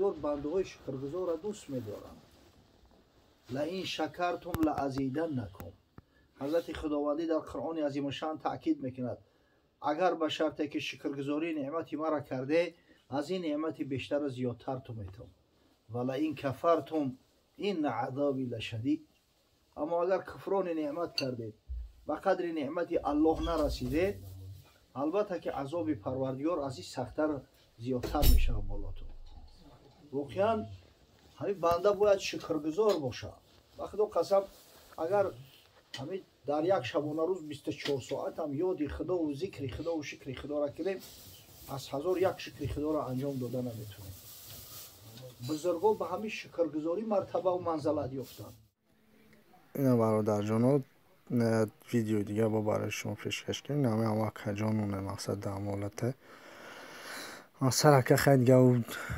Парвардигор бандаҳои шукргузорро дӯст медорад. Лаин шакартум лаазиданнакум. Ҳазрати Худовандӣ дар Қуръони азимушшаън таъкид мекунад: агар ба шарте ки шукргузории неъмати мара карде, аз ин неъмати бештару зиёдтар ту метум. Ва лаин кафартум инна азоби лашадид. Аммо агар куфрони неъмат кардед, ба қадри неъмати Аллоҳ нарасидед, албатта ки азоби Парвардигор аз ин сахттар зиёдтар мешавад болотон. Воқеан ҳамин банда бояд шукргузор бошад. Ба Худо қасам, агар ҳамин дар як шабонарӯз 24 соатам ёди Худову зикри Худову шукри Худоро кунем, аз ҳазор як шукри Худоро анҷом дода наметавонем. Бузургҳо ба ҳамин шукргузорӣ мартабаву манзалат ёфтанд. Ина бародарҷоно, видеои дига бо барои шумо пешкаш кунем. Нами ама акаҷонуне мақсад дар ҳолате. Мақсад ака хай дига ӯ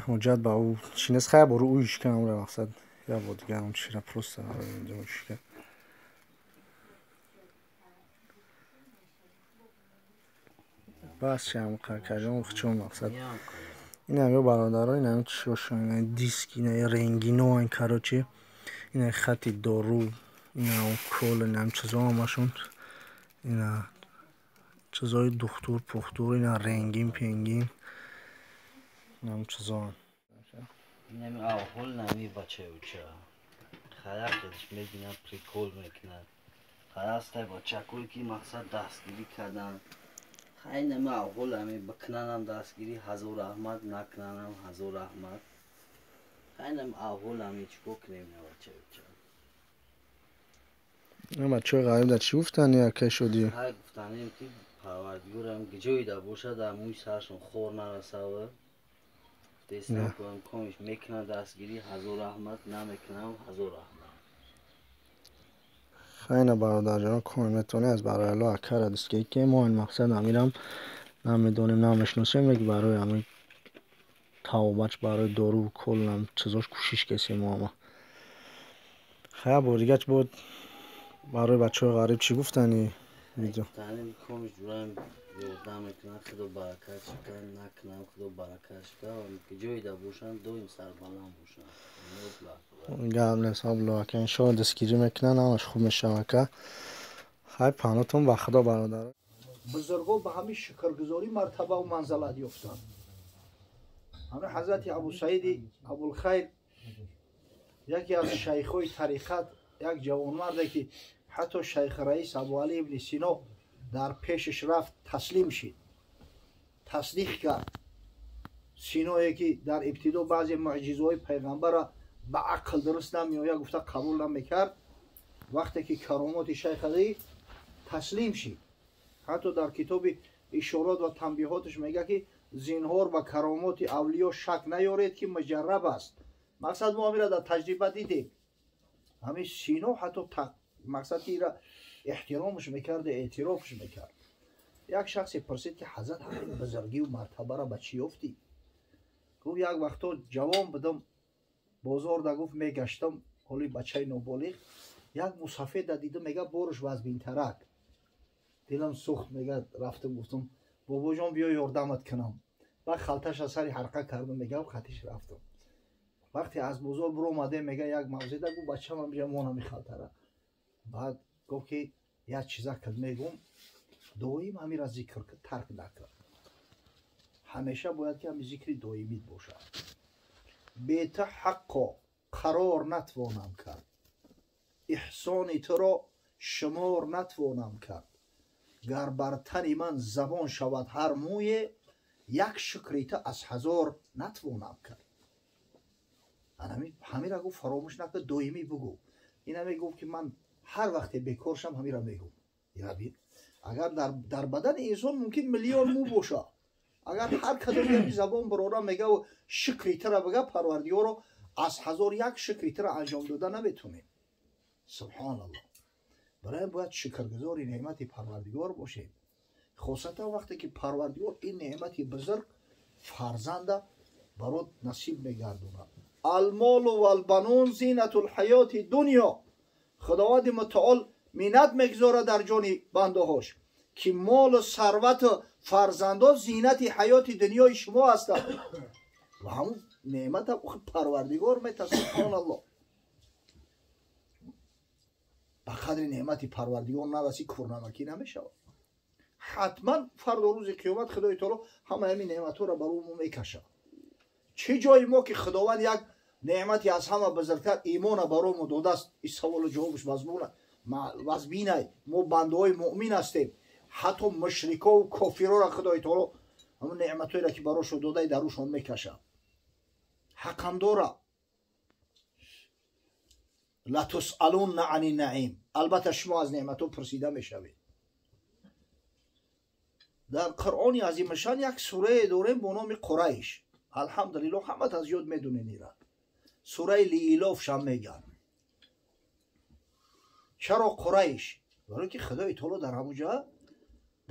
ҳуҷҷат ба ӯ чӣ нест, хай бору ӯ ишка намура мақсад я бо дига он чира просто ишка. Бас шам акаҷон хчон мақсад. Инам ё бародаро, инам чишошон, ина диск, ина ренгино, ин короче, ина хати дору, ина укол, инам чизо ҳамашон, ина чизои духтур, пухтур, ина ренгин, пенгин, инам чизоан. Инами авҳол нами бачаюча. Характерш мебинам, прикол мекунад. Харастай бачакое ки мақсад дастгирӣ кардан. Хай нами авҳол ами бикунанам дастгирӣ, ҳазор раҳмат, накунанам ҳазор раҳмат. Хай нами авҳол ами чикор кунем ина бачаюча. Бачаҳои ғариб дар чӣ гуфтанд яке шудӣ? Хай гуфтанем ки Парвардигорам ҷойда бошад, дар мӯи саршон хор нарасава. Дестам комиш мекунам дастгирӣ, ҳазор раҳмат, намекунам ҳазор раҳмат. Хайна бародарҷон, коми метавонӣ аз барои Аллоҳ акара дастгирӣ ки мо ин мақсад амирам намедонем, намешиносем, лекин барои ҳамин тавбач, барои дору колам чизош кӯшиш кесем мо ҳама. Хай бор дига буд барои бачаҳои ғариб чӣ гуфтани видео? Гуфтанем комиш ҷурам ёрдам мекунам, Худо баракат шикан, накунам Худо баракат шикан, ки ҷойда бошанд доим сарбаланд бошанд. Гап нест, абло ака, иншоалло дастгирӣ мекунанд, ҳамаш хуб мешавад ака. Хай паҳнотон ба Худо бародар. Бузургҳо ба ҳамин шукргузорӣ мартабаву манзалат ёфтанд. Ҳамин ҳазрати Абусаиди Абулхайр, яке аз шайхҳои тариқат, як ҷавонмарде ки ҳатто шайх раис Абуалӣ ибни Сино дар пешаш рафт, таслим шид, тасдиқ кард. Синое ки дар ибтидо баъзе муъҷизаҳои пайғамбарро ба ақл дуруст намеояд гуфта қабул намекард, вақте ки каромоти шайха дид таслим шид. Ҳатто дар китоби ишорот ва танбиҳоташ мегӯяд ки зинҳор ба каромоти авлиё шак наёред ки муҷарраб аст. Мақсад мо ҳамира дар таҷриба дидем. Ҳамин Сино ҳатто мақсад ки ира эҳтиромаш мекард, эътирофш мекард. Як шахсе пурсид ки ҳазрат ҳамин бузургиву мартабаро ба чӣ ёфтӣ? Гуфт як вақто ҷавон будам, бозорда гуфт мегаштам, ҳоли бачаи ноболиғ, як мусафеда дидам, мега борш вазбинтарак. Дилам сӯхт, мега рафтам гуфтам бобоҷон биё ёрдамат кунам. Баъд халташа сари ҳарқа кардам, мега хатиш рафтам. Вақте аз бозор биромадем, мега як мавзеда гуфт бачамам бия монами халтара. Баъд гуфт ки як чиза кад мегум, доим ҳамира зикр тарк накард. Ҳамеша бояд ки ҳами зикри доимит бошад. Бета ҳаққо қарор натвонам кард, эҳсони туро шумор натвонам кард. Гар бар тани ман забон шавад ҳар мӯе, як шукри ту аз ҳазор натвонам кард. Ҳамира гуфт фаромӯш накард, доимӣ бугӯ. Ина мегуфт ки ман ҳар вақте бекор шам ҳамира мегӯм. Агар дар бадани инсон мумкин миллион мӯ бошад, агар ҳар кадоми ҳами забон барора мега шукри тура бага, Парвардигоро аз ҳазор як шукри тура анҷом дода наметонем. Субҳоналлоҳ. Барои бояд шукргузори неъмати Парвардигор бошем, хосатан вақте ки Парвардигор ин неъмати бузург фарзанда барот насиб мегардонад. Алмолу валбанун зинатул ҳаёти дунё. Худованди мутаол миннат мегузорад дар ҷони бандаҳош ки молу сарвату фарзандо зинати ҳаёти дунёи шумо ҳастанд. Ва ҳамун Неъмата Парвардигор мета, субҳоналлоҳ. Ба қадри неъмати Парвардигор нараси, кӯрнамакӣ намешавад. Ҳатман фардо рӯзи қиёмат Худои таоло ҳама ҳамин неъматҳоро бар ӯ мекашад. Чӣ ҷои мо ки Худованд як неъмати аз ҳама бузургтар имона барои мо додааст, ин саволу ҷавобаш мазмуна вазбинай. Мо бандаҳои муъмин ҳастем. Ҳатто мушрикову кофирора Худои таоло ҳамон неъматҳоеро ки барошон додай дар рӯшон мекашад. Ҳақам дора. Латусалунна ани наим. Албатта шумо аз неъматҳо пурсида мешавед. Дар Қуръони азимашан як сурае дорем бо номи Қурайш. Алҳамдулиллоҳ, ҳамат аз ёд медонед ира. Сураи Лиилофшам мегӯянд. Чаро Қурайш? Барои ки Худои таоло дар ҳамун ҷо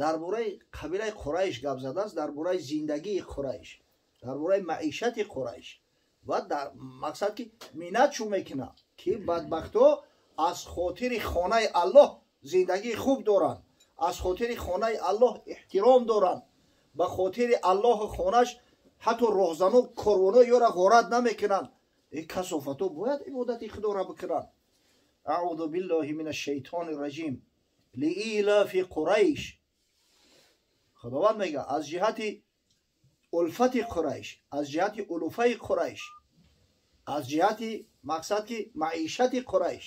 дар бораи қабилаи Қурайш гап задааст, дар бораи зиндагии Қурайш, дар бораи маишати Қурайш ва дар мақсад ки миннат чӯ мекунад, ки бадбахтҳо аз хотири хонаи Аллоҳ зиндагии хуб доранд, аз хотири хонаи Аллоҳ эҳтиром доранд, ба хотири Аллоҳу хонаш ҳатто роҳзано корвоно ёра ғорат намекунанд. Ин касофатҳо бояд ибодати Худоро бикунанд. Аъузу биллоҳи мин ашшайтони раҷим. Лиилафи Қурайш. Худованд мега аз ҷиҳати улфати Қурайш, аз ҷиҳати улуфаи Қурайш, аз ҷиҳати мақсад ки маишати Қурайш,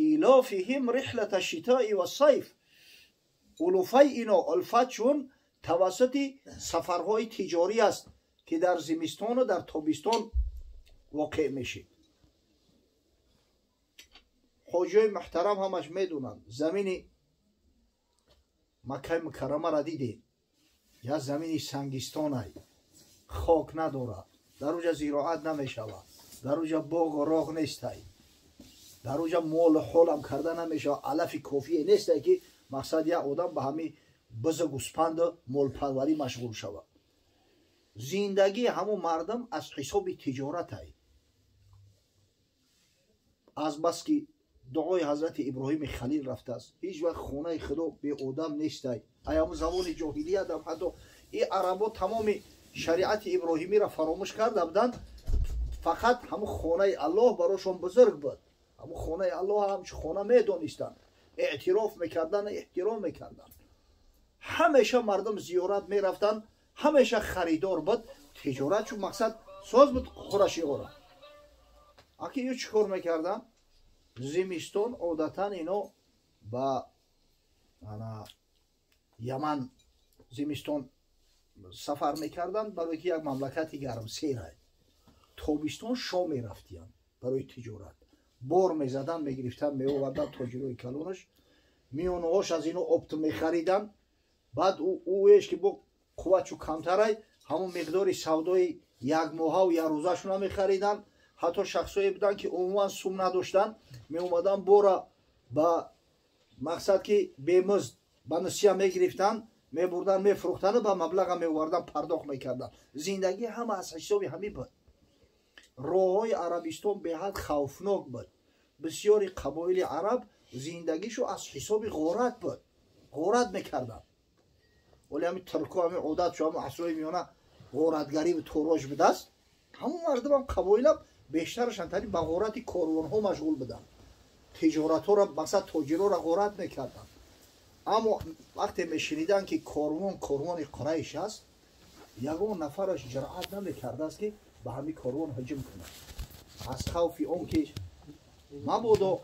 илофиҳим риҳлата шитои вассайф. Улуфаи ино, улфат чун тавассути сафарҳои тиҷорӣ аст, ки дар зимистону дар тобистон воқеъ мешид. Ҳоҷиёи муҳтарам ҳамаш медонанд, замини Маккаи Мукаррамаро дидем, як замини сангистонай, хок надорад, дар уҷа зироат намешавад, дар уҷа боғу роғ нестай, дар уҷа молу ҳолам карда намешавад, алафи кофие нестай, ки мақсад як одам ба ҳамин бизу гӯспанду молпарварӣ машғул шавад. Зиндагии ҳамун мардум аз ҳисоби тиҷоратай. Азбаски дуои ҳазрати Иброҳими Халил рафтааст, ҳеҷ вақт хонаи Худо беодам нестай. Ай ҳамун замони ҷоҳилиятам ҳатто и арабо тамоми шариати Иброҳимиро фаромӯш карда буданд, фақат ҳамун хонаи Аллоҳ барошон бузург буд. Ҳамун хонаи Аллоҳ ҳамчун хона медонистанд, эътироф мекарданд, эҳтиром мекарданд. Ҳамеша мардум зиёрат мерафтанд, ҳамеша харидор буд, тиҷорат чун мақсад соз буд қурашиҳоро. Аки ё чӣ кор мекарданд? Зимистон одатан ино ба Яман зимистон сафар мекарданд, барои ки як мамлакати гармсерай. Тобистон Шом мерафтиянд барои тиҷорат. Бор мезаданд, мегирифтанд, меоварданд тоҷирои калонаш, миёнаҳош аз ино опт мехариданд. Баъд ӯеш ки бо қувватшу камтарай, ҳамон миқдори савдои якмоҳаву якрӯзашона мехариданд. Ҳатто шахсое буданд, ки умуман сум надоштанд, меомаданд, бора ба мақсад ки бемузд ба нусия мегирифтанд, мебурданд, мефурӯхтанду ба маблаға меоварданд, пардохт мекарданд. Зиндагӣ ҳама аз ҳисоби ҳамин буд. Роҳҳои Арабистон беҳад хавфнок буд. Бисёри қабоили араб зиндагишу аз ҳисоби ғорат буд, ғорат мекарданд. Вале ҳамин турко ҳамин одат шу ҳамин асрҳои миёна ғоратгариву тороҷ будааст. Ҳамон мардумам қабоилам бештарашан тари ба ғорати корвонҳо машғул буданд, тиҷоратҳоро мақсад тоҷироро ғорат мекарданд. Аммо вақте мешуниданд, ки корвон корвони Қурайш аст, ягон нафараш ҷуръат намекардааст, ки ба ҳамин корвон ҳуҷум кунад, аз хавфи он ки мабодо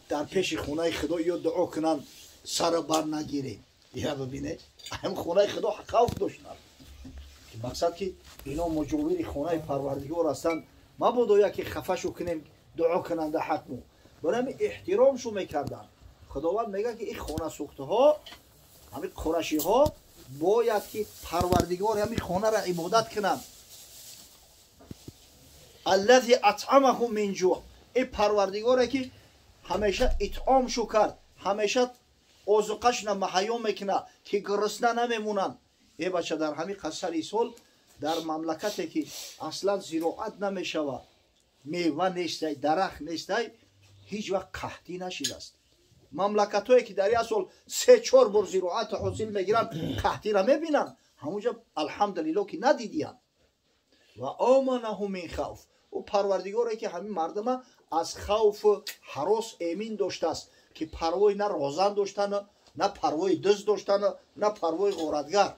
дар пеши хонаи Худо ё дуо кунанд, сара бар нагирем. Я бибинед, ҳам хонаи Худо хавф доштанд, мақсад ки ино муҷовири хонаи Парвардигор ҳастанд, мабодо яке хафашу кунем дуо кунанда ҳақму. Барои ҳамин эҳтиромшу мекарданд. Худованд мегӯяд, ки ин хонасӯхтаҳо, ҳамин қурашиҳо бояд ки Парвардигори ҳамин хонаро ибодат кунанд. Аллази атъамаҳум мин ҷӯъ. Ин Парвардигоре ки ҳамеша итъомшу кард, ҳамеша озуқашона маҳайё мекунад, ки гурусна намемонанд. Э бача, дар ҳамин қасари сол дар мамлакате ки аслан зироат намешавад, мева нестай, дарахт нестай, ҳеҷ вақт қаҳтӣ нашидааст. Мамлакатҳое ки дар як сол 3-4 бор зироатро ҳосил мегиранд, қаҳтиро мебинанд. Ҳамунҷа алҳамдулилло ки надидиянд. Ва оманаҳу мин хавф. Ӯ Парвардигоре, ки ҳамин мардума аз хавфу ҳарос эмин доштааст, ки парвои на розан доштана, на парвои дузд доштана, на парвои ғоратгар.